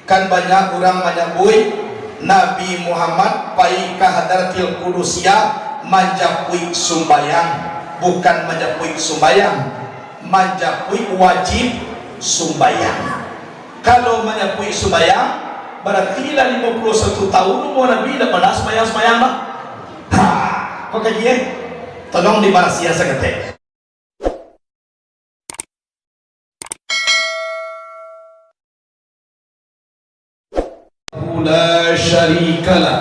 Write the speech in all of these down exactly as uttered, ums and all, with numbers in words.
Kan banyak urang manyabuik Nabi Muhammad pai ka Hadratil Qudusiyah manjapuik sumbayang. Bukan manjapuik sumbayang, manjapuik wajib sumbayang. Kalau manyapuik sumbayang, barati lah limo puluah satu tahun umua Nabi, indak parnah sumbayang-sumbayang doh. Ha, kok kaji, eh? Tolong dibarasiahan saketek. لا شريك له،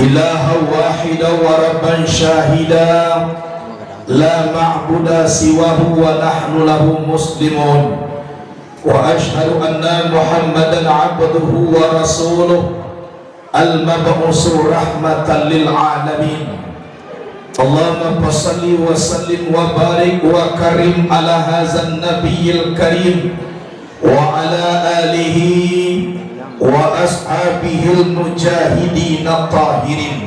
إلها واحدا وربا شاهدا، لا معبود سواه ونحن له مسلمون. وأشهد أن محمدا عبده ورسوله، المبعوث رحمة للعالمين. اللهم فصل وسلم وبارك وكرم على هذا النبي الكريم وعلى آله وأصحابه المجاهدين الطاهرين.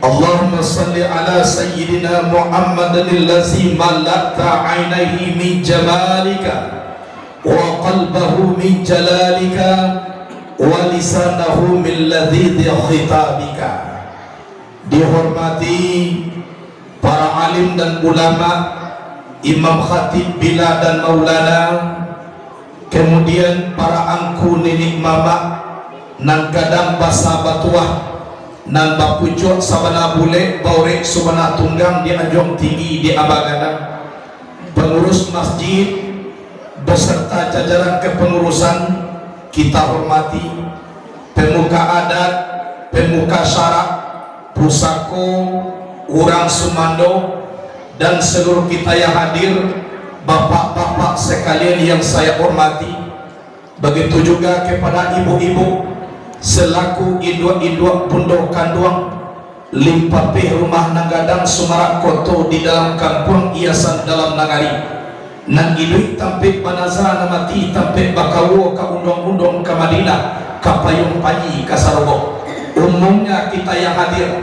اللهم صل على سيدنا محمد الذي ملأت عينيه من جمالك وقلبه من جلالك ولسانه من لذيذ خطابك. Dihormati para alim dan ulama, imam khatib bila dan maulana, kemudian para angku niniak mamak nan gadang basa batuah, nan bapucuak sabana bulek, baurek sabana tunggang di anjuang tinggi di aba gadang, pangurus masjid, beserta jajaran kepengurusan kita hormati, pemuka adat, pemuka syarak, pusako, urang sumando, dan seluruh kita yang hadir, bapak-bapak sekalian yang saya hormati, begitu juga kepada ibu-ibu selaku induak-induak bundo kanduang, limpapeh rumah nan gadang sumarak koto di dalam kampuang hiasan dalam nagari. Nan iduik tampek banaza, nan mati tampek bakaua, ka unduang-unduang ka Madinah, ka payuang panji ka sarugo. Umumnya kita yang hadir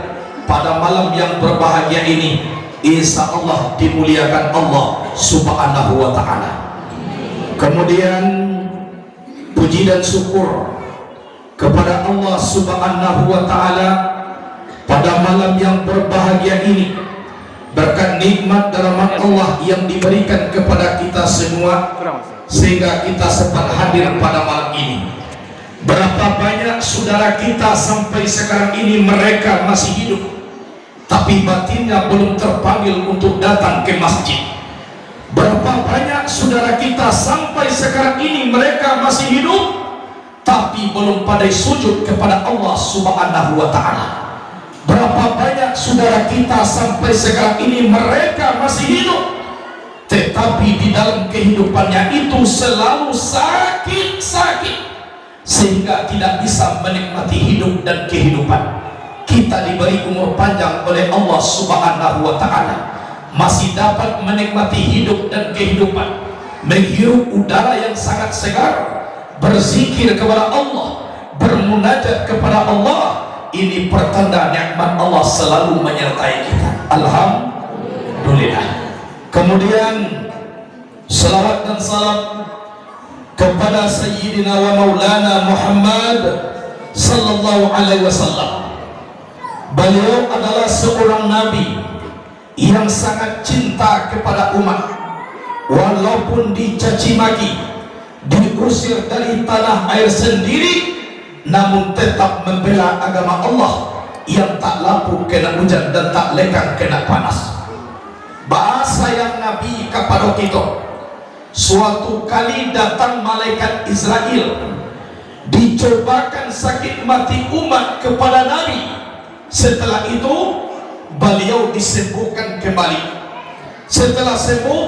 pada malam yang berbahagia ini, insya Allah dimuliakan Allah Subhanahu wa Ta'ala. Kemudian, puji dan syukur kepada Allah Subhanahu wa Ta'ala pada malam yang berbahagia ini, berkat nikmat dan rahmat Allah yang diberikan kepada kita semua, sehingga kita sempat hadir pada malam ini. Berapa banyak saudara kita sampai sekarang ini mereka masih hidup, tapi batinnya belum terpanggil untuk datang ke masjid. Berapa banyak saudara kita sampai sekarang ini mereka masih hidup, tapi belum pandai sujud kepada Allah Subhanahu wa Ta'ala. Berapa banyak saudara kita sampai sekarang ini mereka masih hidup, tetapi di dalam kehidupannya itu selalu sakit-sakit, sehingga tidak bisa menikmati hidup dan kehidupan. Kita diberi umur panjang oleh Allah Subhanahu wa Ta'ala, masih dapat menikmati hidup dan kehidupan, menghirup udara yang sangat segar, berzikir kepada Allah, bermunajat kepada Allah. Ini pertanda nikmat Allah selalu menyertai kita. Alhamdulillah. Kemudian, salawat dan salam kepada Sayyidina wa Maulana Muhammad sallallahu alaihi wasallam. Beliau adalah seorang nabi yang sangat cinta kepada umat. Walaupun dicaci maki, diusir dari tanah air sendiri, namun tetap membela agama Allah yang tak lapu kena ujan dan tak lekang kena panas. Baa sayang Nabi kapado kito. Suatu kali datang malaikat Izrail, dicobakan sakit mati umat kepada Nabi. Setelah itu, beliau disembuhkan kembali. Setelah sembuh,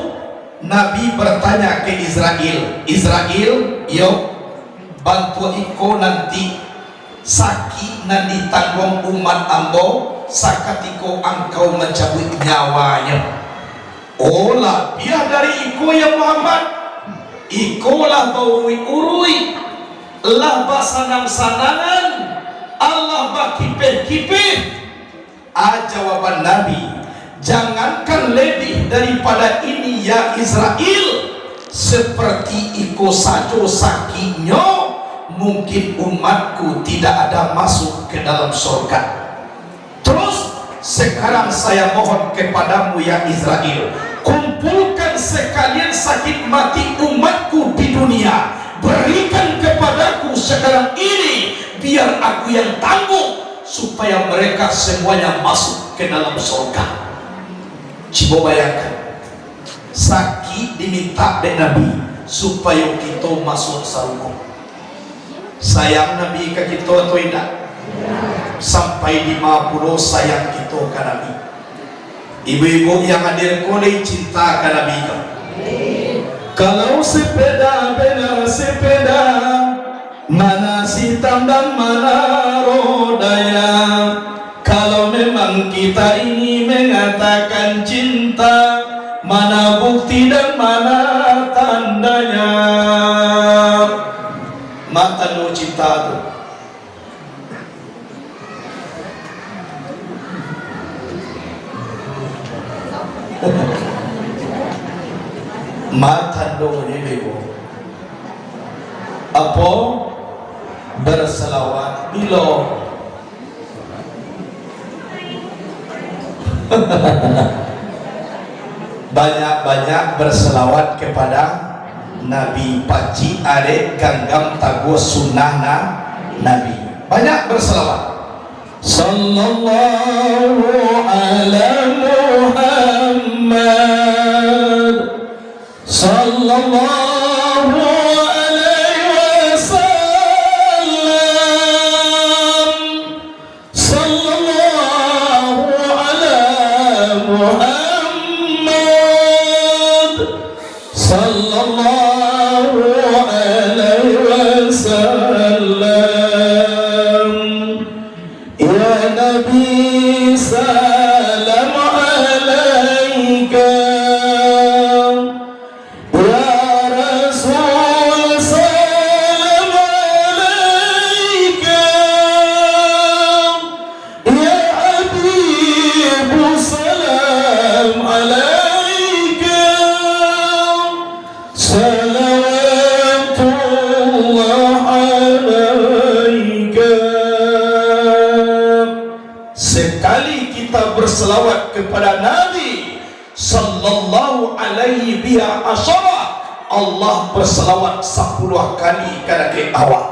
Nabi bertanya ke Izrail, "Izrail, yo, bantuak iko nanti sakik nan ditangguang umat ambo, sakatiko angkau mancabuik nyawanyo." "Oh, labiah dari iko, ya Muhammad. Iko lah bauruik-uruik, lah basanang-sanangan, alah bakipeh-kipeh." A, jawaban Nabi, "Jangankan lebih daripada ini, ya Izrail, seperti iko sajo sakiknyo, Mungkin umatku tidak ada masuk ke dalam sorga. Terus, sekarang saya mohon kepadamu, ya Israel, kumpulkan sekalian sakit mati umatku di dunia, berikan kepadaku sekarang ini, biar aku yang tanggung, supaya mereka semuanya masuk ke dalam sorga. Cubo bayangkan, sakik diminta dek Nabi, supayo kito masuak sarugo. Sayang Nabi ka kito atau indak? Sampai dima pulo sayang kito ka Nabi. Ibu-ibu yang hadir ko lai cinta ka Nabi ko? Kalau sepeda bela sepeda, mana sitam dan mana rodanya? Kalau memang kita ini mengatakan cinta, mana bukti dan mana tandanya? Ma tando cinta tu? Ma tandonyo, Ibu. Apo? Berselawat. Bilo? Banyak-banyak berselawat kepada Nabi. Pacik arek ganggam taguah sunnah na-, Nabi. Banyak berselawat. Sallallahu ala Muhammad. Sallallahu alaihi wasallam. Sallallahu ala Muhammad. Sallallahu alaihi wasallam. Ya Nabi, salam alaika. Ya Rasul, salam alaika. Ya Habibu, salam alaika. Salawatullah alaika. Sekali kita berselawat kepada Nabi, sallallahu alaihi biha asyara, Allah berselawat sapuluah kali ka dakek awak.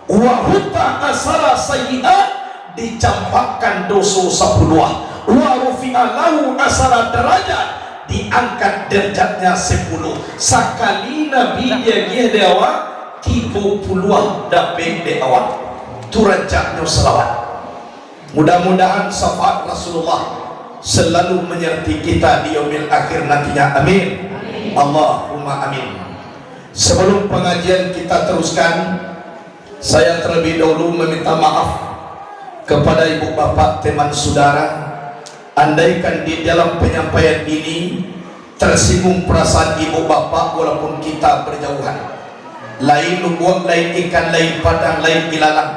Wa hutta asyara sayyiat, dicampakkan doso sapuluah. Wa rufi'a lahu asyara darajat, diangkat derajatnya sepuluh. Sakali Nabi diagiah dek awak, tigo puluah dapek dek awak. Tu rancaknyo salawat. Mudah-mudahan syafaat Rasulullah selalu menyertai kita di yaumil akhir nantinya. Amin. Allahumma amin. Sebelum pengajian kita teruskan, saya terlebih dahulu meminta maaf kepada ibu bapak, teman saudara. Andaikan di dalam penyampaian ini tersinggung perasaan ibu bapak, walaupun kita berjauhan, lain lubuak, lain ikan, lain padang, lain ilalang,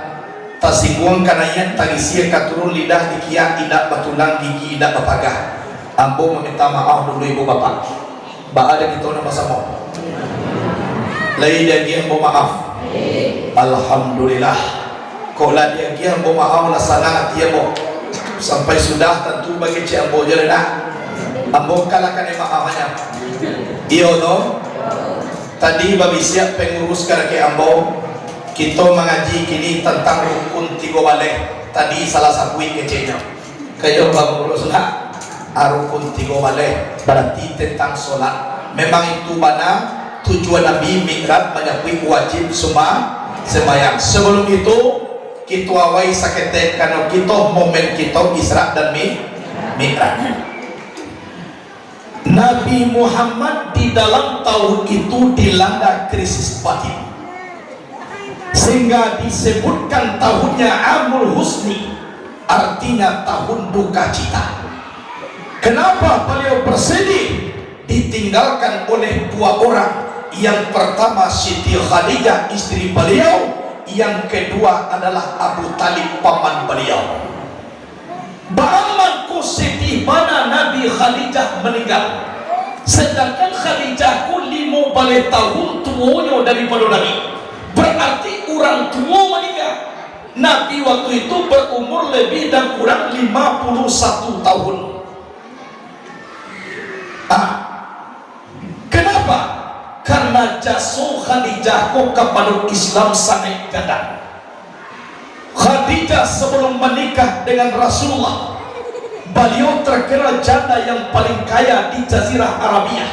tasingguang ka naiak, tarisia ka turun, lidah dikiak indak batulang, gigi indak bapagah, ambo maminta maaf dulu ibu bapak. Baa dek kito nan basamo? Lai diagiah ambo maaf? Alhamdulillah. Kok lah diagiah ambo maaf, lah sanang ati ambo. Sampai sudah tantu bagecek ambo juo lah nak. Ambo kalahkan maaf hanyo. Iyo to? Tadi babisiak pengurus ka dakek ambo, kito mangaji kini tantang rukun tigo baleh. Tadi salah sabuik keceknyo. Kayo baru sunat, ah, rukun tigo baleh, barati tentang solat. Memang itu bana tujuan Nabi Mi'raj manyabuik wajib suma-, sembayang. Sebelum itu, kito awai saketek, karano kito momen kito Isra dan Mi-, Mi'raj. Nabi Muhammad di dalam tahun itu dilanda krisis batin, sehingga disebutkan tahunnya Amul Huzni, artinya tahun duka cita. Kenapa beliau bersedih? Ditinggalkan oleh dua orang. Yang pertama Siti Khadijah, istri beliau, yang kedua adalah Abu Thalib, paman beliau. Baa mangko sedih bana Nabi Khadijah maningga. Sedangkan Khadijah ko limo baleh tahun tuonyo daripado Nabi. Bararti urang Nabi waktu itu berumur lebih dan kurang lima puluh satu tahun. Ah, kenapa? Karena jaso Khadijah ko kapado Islam sangaik gadang. Khadijah sebelum menikah dengan Rasulullah, baliau terkenal janda yang paling kaya di Jazirah Arabiah.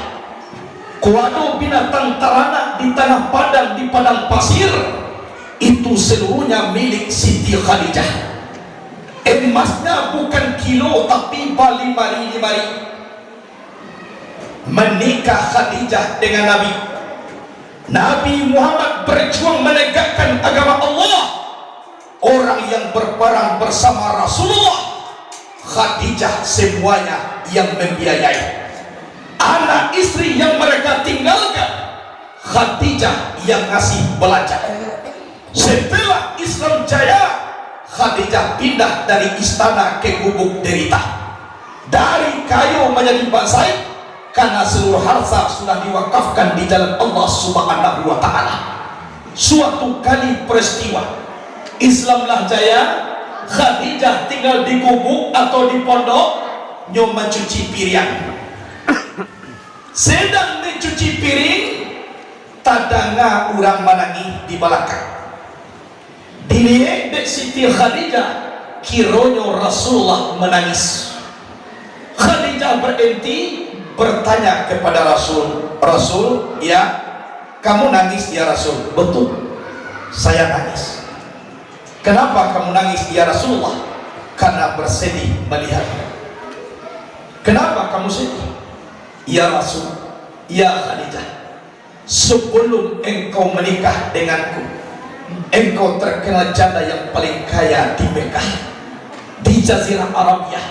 Kok ado binatang taranak di tangah padang, di padang pasir, itu seluruhnya milik Siti Khadijah. Emasnya bukan kilo, tapi balimari-limari. Menikah Khadijah dengan Nabi. Nabi Muhammad berjuang menegakkan agama Allah. Orang yang berperang bersama Rasulullah, Khadijah semuanya yang membiayai. Anak istri yang mereka tinggalkan, Khadijah yang ngasih belanja. Setelah Islam jaya, Khadijah pindah dari istana ke gubuk derita. Dari kayo manjadi bansaik, karena seluruh harta sudah diwakafkan di jalan Allah Subhanahu wa Ta'ala. Suatu kali peristiwa, Islam lah jaya, Khadijah tinggal di gubuk atau di pondok, nyo mancuci piriang. Sedang mancuci piring, tadanga urang manangih di balakang. Diliek dek Siti Khadijah, kironyo Rasulullah manangis. Khadijah berhenti, bertanya kepada Rasul, "Rasul, ya, kamu nangis, ya Rasul?" "Betul, saya nangis." "Kenapa kamu nangis, ya Rasulullah?" "Karena bersedih melihatmu." "Kenapa kamu sedih?" "Ya Rasul, ya Khadijah, sebelum engkau menikah denganku, engkau terkenal janda yang paling kaya di Mekah, di Jazirah Arabiah.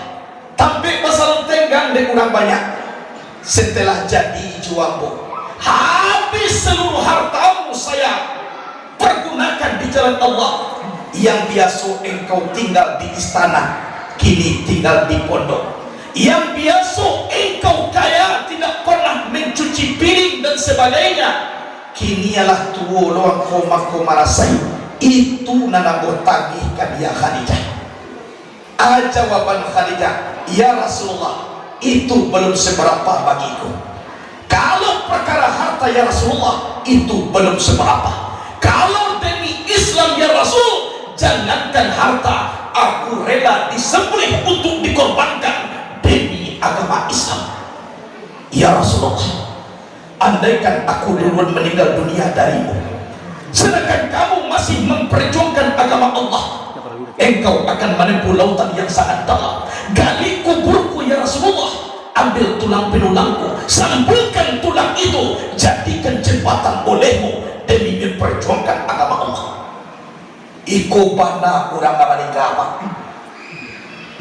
Tampek basalun tenggang dek urang banyak. Setelah jadi jo ambo, habis seluruh hartamu saya pergunakan di jalan Allah. Yang biaso engkau tinggal di istana, kini tinggal di pondok. Yang biaso engkau kaya, tidak pernah mencuci piring dan sebagainya, kini alah tuo lo angkau mako marasai." Itu nan ambo tagihkan, ya Khadijah. Ah, jawaban Khadijah, "Ya Rasulullah, itu belum seberapa bagiku. Kalau perkara harta, ya Rasulullah, itu belum seberapa. Kalau demi Islam, ya Rasul, jangankan harta, aku rela disembelih untuk dikorbankan demi agama Islam. Ya Rasulullah, andaikan aku duluan meninggal dunia darimu, sedangkan kamu masih memperjuangkan agama Allah, engkau akan menempuh lautan yang sangat dalam. Gali kuburku, ya Rasulullah, ambil tulang belulangku, sambungkan tulang itu, jadikan jembatan olehmu demi memperjuangkan agama Allah." Iko bana urang nan maningga, Pak.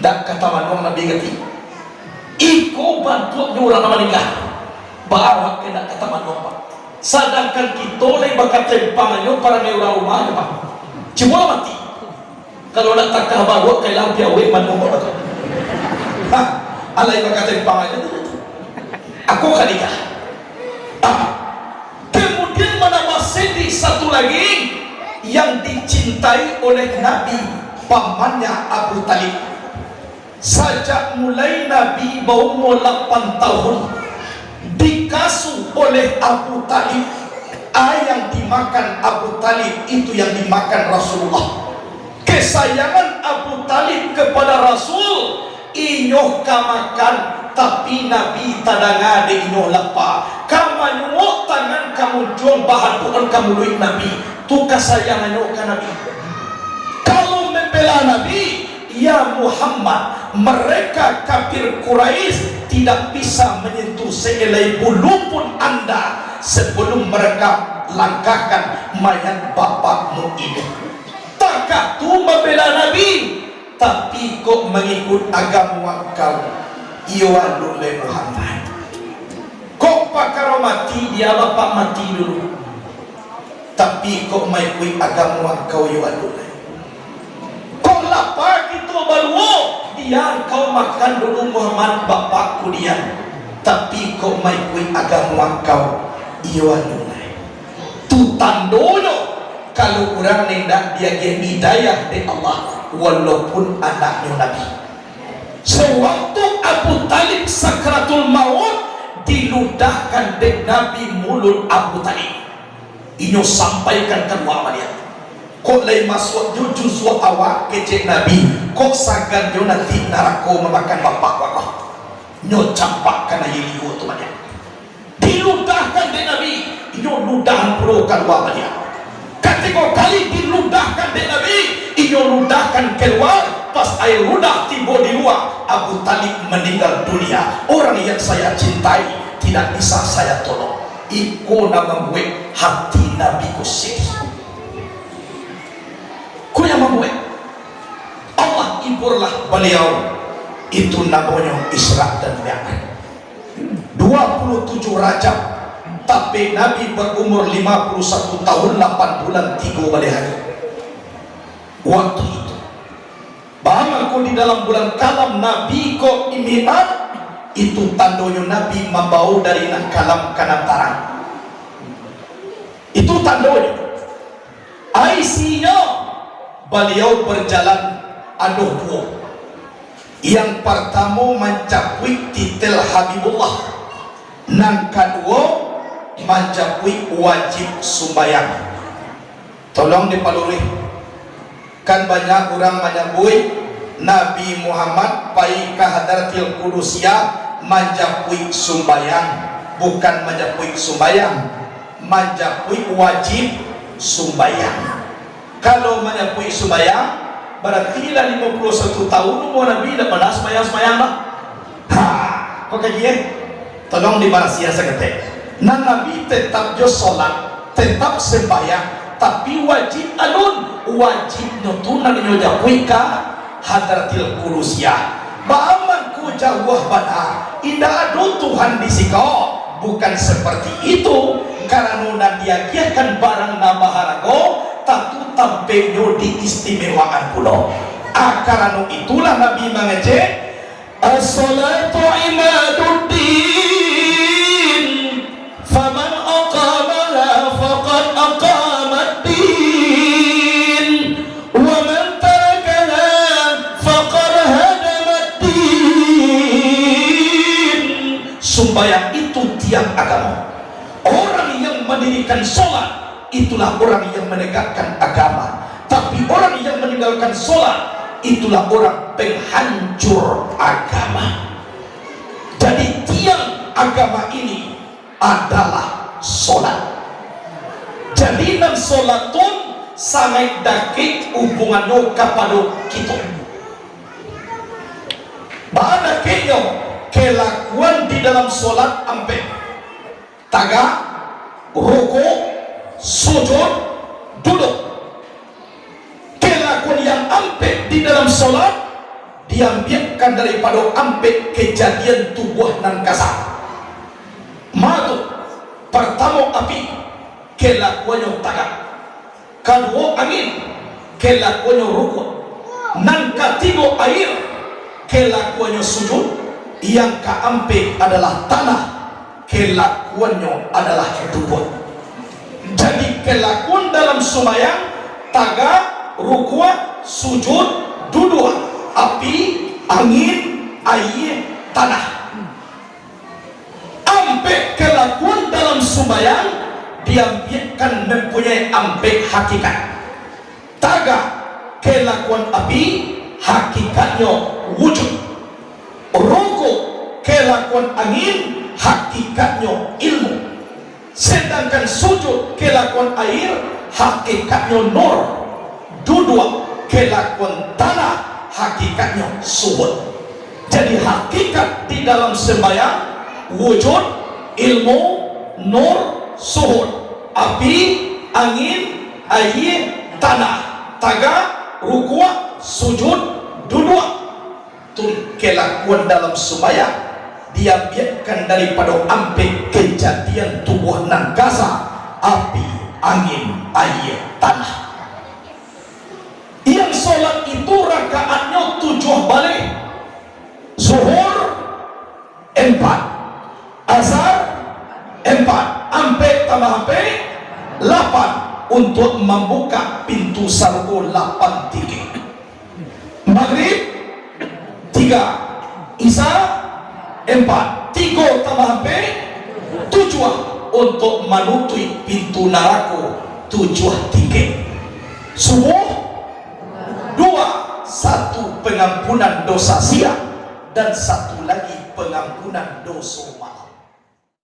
Ndak katamanuang Nabi kati. Iko bantuaknyo urang nan maningga. Baa awak ka ndak katamanuang, Pak? Sadangkan kito lai bakatempang ajo parangai urang rumah tu, Pak. Cubolah mati. Kalau ndak takah baruak, kailah piawek manuang, Pak, tu. Hah, alai bakatempang ajo tu. Ako ka nikah. Ah. Kemudian manambah sedih satu lagi, yang dicintai oleh Nabi, pamannya Abu Thalib. Sajak mulai Nabi baumua lapan tahun, dikasuah oleh Abu Thalib, a yang dimakan Abu Thalib, itu yang dimakan Rasulullah. Kesayangan Abu Thalib kepada Rasul, inyo ka makan, tapi Nabi tadanga dek inyo lapa. Ka manyuok tangan ka muncuang, bahaduakan ka muluik Nabi. Tu kasayangannyo ka Nabi. Kalau membela Nabi, "Ya Muhammad, mereka kafir Quraisy tidak bisa menyentuh sehelai bulu pun anda sebelum mereka langkahkan mayat bapakmu ini." Takah tu mambela Nabi, tapi kok mangikuik agamo angkau, iyo alun lai Muhammad. Kok pakaro mati, dia bapak mati dulu, tapi kok maikuik agamo angkau, iyo alun lai. Kok lapa kito baduo, dia angkau makan dulu Muhammad bapakku dia, tapi kok maikuik agamo angkau, iyo alun lai. Tu tandonyo Kalau urang nan indak diagiah hidayah dek Allah, walaupun anaknyo Nabi. Sewaktu Abu Thalib sakaratul maut, diludahkan dek Nabi muluik Abu Thalib. Inyo sampaikan kalua baliak. Kok lai masuak jo juzua awak, kecek Nabi, kok sagan jo nanti narako mamakan bapak wak ko. Nyo campakkan aia liua tu baliak. Diludahkan dek Nabi, inyo ludahan pulo kalua baliak. Katiko kali diludahkan dek Nabi, inyo ludahkan kalua, pas aia ludah tibo di lua, Abu Thalib maninggal dunia. Orang yang saya cintai tidak bisa saya tolong. Iko nan mambuek hati Nabi ko sadiah. Ko yang mambuek. Allah iburlah baliau. Itu namonyo Isra dan Mi'raj. Dua puluh tujuh Rajab, tapi Nabi berumur lima puluh satu tahun, lapan bulan, tigo baleh hari. Waktu itu, baa mangko di dalam bulan kalam Nabi ko Mi'raj, itu tandonyo Nabi mambawo dari nan kalam ka nan tarang. Itu tandonyo. Isinyo, baliau berjalan ado duo. Yang partamo mancapuik titel Habibullah, nan kaduo mancapuik wajib sumbayang. Tolong dipaluruih, kan banyak urang manyabuik Nabi Muhammad pai ka Hadratil Qudusiah mancapuik sumbayang, bukan mancapuik sumbayang, mancapuik wajib sumbayang. Kalau manyapuik sumbayang, barati lah limo puluah satu tahun umua Nabi, indak panah sumbayang-sumbayang doh. Ha, ko kaji, eh? Tolong dibarasiahan saketek. Nan Nabi tetap jo solat, tetap sembahyang, tapi wajib alun. Wajibnyo tu nan inyo japuik ka Hadratil Qudusiah. Baa mangko jauah bana, indak ado Tuhan di siko. Bukan seperti itu, karano nan diagiahkan barang nan baharago, tantu tampeknyo diistimewakan pulo. Ah, karano itulah Nabi mangecek, "As-salatu imaduddin, faman aqamaha faqad aqamaddin, wa man tarakaha faqad hadamaddin." Sumbayang itu tiang agamo. Orang yang mandirikan solat, itulah orang yang manegakkan agama. Tapi orang yang maninggalkan solat, itulah orang penghancur agama. Jadi, tiang agama ini adalah solat. Jadi, nan solat tu sangaik dakek hubungannyo kapado kito. Baa dakeknyo? Kelakuan di dalam solat ampek. Tagak, rukuk, sujud, duduak. Kelakuan yang ampek di dalam solat diambiakkan daripado ampek kejadian tubuah nan kasa. Ma tu, partamo api, kelakuannyo tagak. Kaduo angin, kelakuannyo rukuk. Nan katigo aia, kelakuannyo sujud. Yang kaampek adalah tanah, kelakuannyo adalah duduak. Jadi, kelakuan dalam sumbayang, tagak, rukuk, sujud, duduak, api, angin, aia, tanah. Ampek kelakuan dalam sumbayang diambiakkan mempunyai ampek hakikat. Tagak, kelakuan api, hakikatnyo wujud. Rukuk, kelakuan angin, hakikatnyo ilmu. Sedangkan sujud, kelakuan aia, hakikatnyo nur. Duduak, kelakuan tanah, hakikatnyo suhud. Jadi, hakikat di dalam sembahyang, wujud, ilmu, nur, suhud, api, angin, aia, tanah, tagak, rukuk, sujud, duduak. Tu kelakuan dalam sumbayang diambiakkan daripado ampek kejadian tubuah nan kasa, api, angin, aia, tanah. Yang solat itu rakaatnyo tujuah baleh. Zuhur, empat. Asar, empat. Ampek tambah ampek, lapan. untuak mambukak pintu sarugo lapan tikek. Magrib, tiga. Isya, empat. Tigo tambah ampek, tujuah. Untuak manutuik pintu narako, tujuah tikek. Subuh, dua. Satu pangampunan dosa siang, dan satu lagi pangampunan doso malam.